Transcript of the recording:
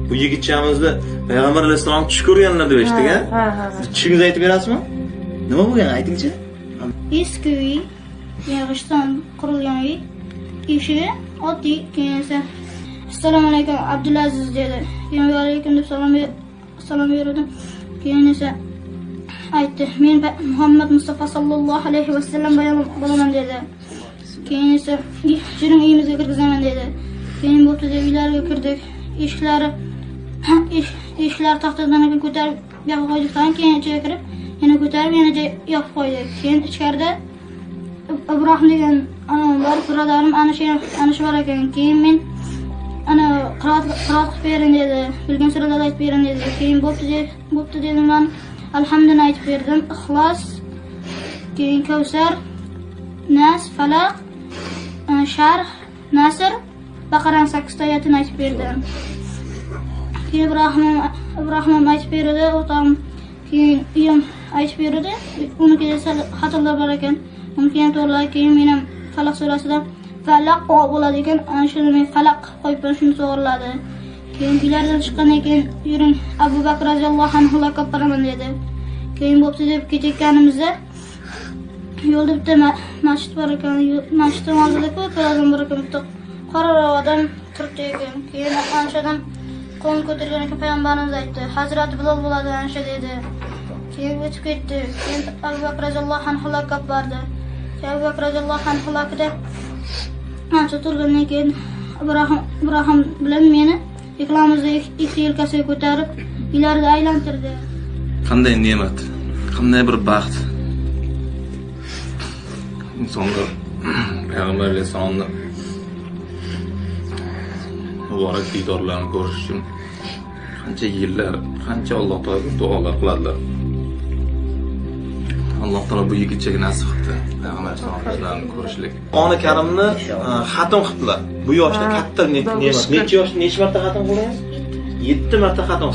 Bu yigitchamizni Payg'ambar alayhissalom tush ko'rganlar deb eshitdik, a? Ha. Tushingizni aytib berasizmi? Nima bo'lgan, aytingchi? Eski uy, yig'ishdan qurilgan uy. Eshigi oddiy, keyin esa "Assalomu alaykum, Abdulaziz", dedi. Keyin "Va alaykum" deb salom berdim. Keyin esa aytdi: "Men Muhammad Mustafa sallallohu alayhi vasallam bo'laman", dedi. Keyin esa "Yuring, uyimizga kirgizaman", dedi. Keyin bo'pti deb uylariga kirdik. Eshiklar taxtadan ko'tarib bu yoqqa qo'ydik, keyin ichiga kirib yana ko'tarib, yana yopib qo'ydik. Keyin ichkarida Ibrohim degan anam bor, birodarim, ana shu, ana shu bor ekan. Keyin men ana qiroat qilib bering dedi, bilgan suralarni aytib bering dedi. Keyin bo'pti dedim, man Alhamduni aytib berdim, Ixlos, keyin Kavsar, Nas, Falaq, Sharh, Nasr, Baqarani 8 ta oyatini aytib berdim. Keyin Ibrohim aytib berdi, o'rtog'im, keyin uyam aytib berdi. Unikida sal xatolar bor ekan, uniki ham to'g'riladi. Keyin men ham Falaq surasida falaq bo'ladi ekan, ana shuni men falaq qilib qo'yibman, shuni to'g'riladi. Keyin uylardan chiqqandan keyin "Yuring, Abu Bakr roziyallohu anhu olib boraman", dedi. Keyin bo'pti deb ketayotganimizda yo'lda bitta masjid bor ekan. Masjidning oldida ko'p odam bor ekan, bitta qoraroq odam turibdi ekan. Keyin ana shu odam qo'lini ko'targan ekan, payg'ambarimiz aytdi: "Hazrati Bilol bo'ladi ana shu", dedi. Keyin o'tib ketdi. Keyin Abu Bakr roziyallohu anhu olib bordi. Keyin Abu Bakr roziyallohu anhu ancha turgandan keyin Ibrohim bilan meni ikkalamizni ikki yelkasiga ko'tarib uylarida aylantirdi. Qanday ne'mat, qanday bir baxt. Insonlar Payg'ambar alayhissalomni muborak diydorlarini ko'rish uchun qancha yillar, qancha Alloh taologa duolar qiladilar. Alloh taolo bu yigitchaga nasib qildi Payg'ambar alayhissalom yuzlarini ko'rishlik. Qur'oni Karimni xatm qildilar. Bu yoshda katta Xudoga ne'mat. shukur. Necha yoshda necha marta xatm qildingiz? 7 marta xatm.